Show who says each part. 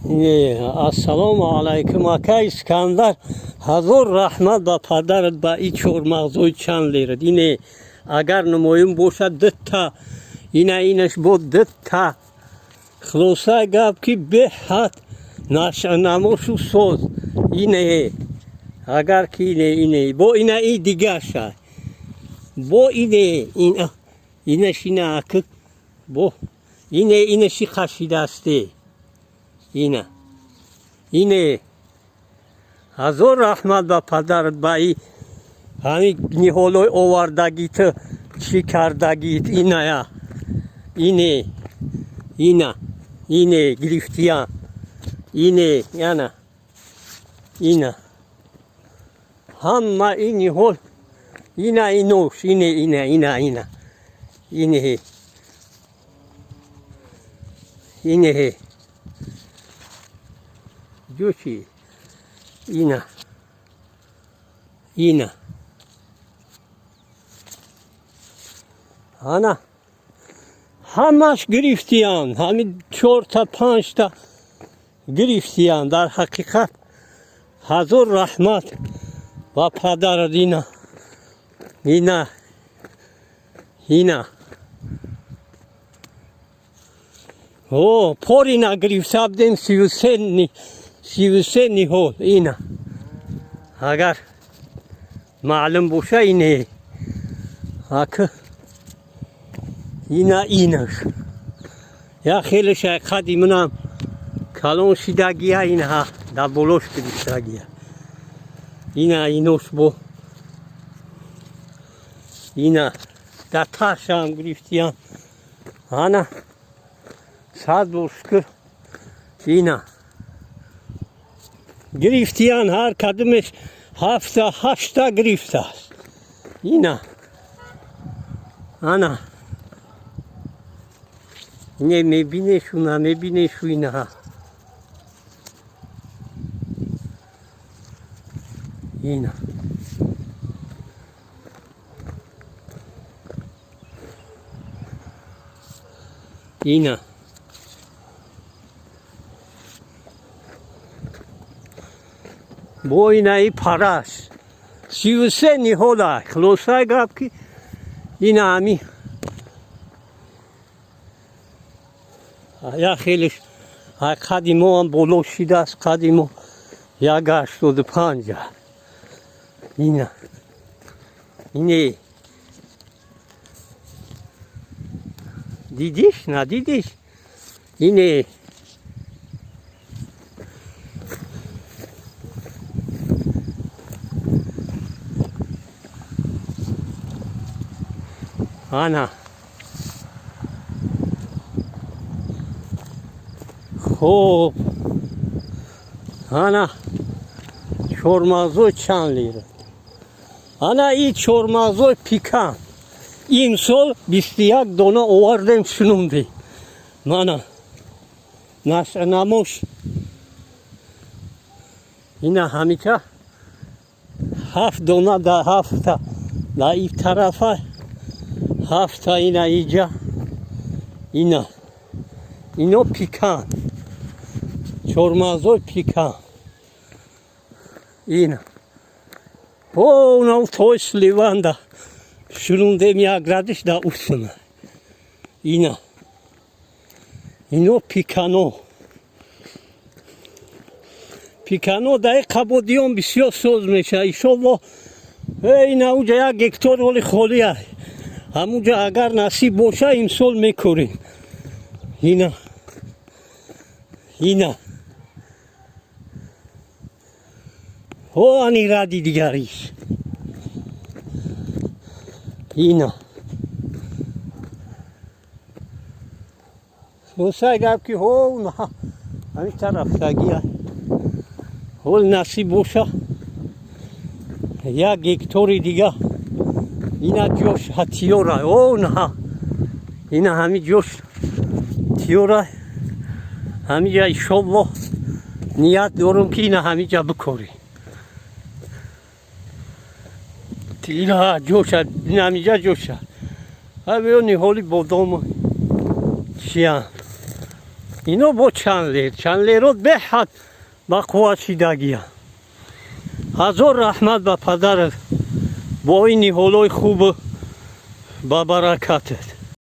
Speaker 1: Не, ассалому алайкум, ака Искандар. Ҳазор раҳмат ба падарат ба и чормағзои чанд лерад. Ине, агар намоён бошад, дитта. Ина, инаш бо дитта. Хулоса гап, ки беҳад нашънамошу соз. Ине, агар ки ине, ине бо ина и дигаша бо ине, ина, инаш, ина, ак бо ине, инаши қашидасте, ина, ине. Ҳазор раҳмат ба падарат ба и ҳамин ниҳолои овардагит, чӣ кардагит. Иная, ине, ина, ине гирифтиян, ине, яна, ина, ҳама ин ниҳол, ина, инош, ине, ина, ина, ина, ине, ине, ҷӯчи, ина, ина, ана, ҳамаш гирифтиян. Ҳамин чорта, панҷта гирифтиян. Дар ҳақиқат, ҳазор раҳмат ба падарат. Ина, ина, ина. О, порина гирифта будем 33 ниҳол. Ина, агар маълум боша, ине, ак, ина, инаш я хеле шай қади манам калон шидагия. Ина, дар болош гирифтагия. Ина, инош бо ина дар ташам гирифтиям. Ана, сад бор шукр, ина гирифтиян. Ҳар кадумеш ҳафта, ҳашта гирифтааст. Ина, ана, ине мебинешу, намебинешу? Ина, ина. Ина, бо инаи парас 33 ниҳола. Хулосаи гап, ки ина ами як хелеш қади мо ҳам боло шидааст. Қади мо 1,85. Ина, ине, дидиш, надидиш? Ине. Ана, хуб, ана, чормағзои чанд лира. Ана, и чормағзои пикан имсол 21 дона овардем, шунундем. Мана, нашънамош. Ина, ҳамита ҳафт дона да ҳафта да и тарафа, ҳафта ина иҷа. Ина, ино пикан, чормағзои пикан. Ина, о, унав той сливанда шурундем, як радиш да усна. Ина, ино пикано. Пикано даи Қабодиён бисёр соз мешавад, иншолло. Ина, уҷа як гектор оли холия. Ҳамуҷа, агар насиб боша, имсол мекорем. Ина, ина, о, ани ради дигариш. Ина, хулосаи гап, ки ҳо, ҳамин тарафтагия. Ҳол насиб боша, як гектори дига. Ина, ҷош тиёра. О, на, ина, ҳами ҷош тиёра. Ҳамиҷа, иншолло, ният дорум, ки ина ҳамиҷа бикорӣ. Ина ҷоша, ина ҳамиҷа ҷоша. Ҳамиё ниҳоли бодом чиян. Ино бо Чандлер, Чандлерот беҳад ба қувват шидагия. Ҳазор раҳмат ба падарат бо ин ниҳолҳои хубу ба баракатат.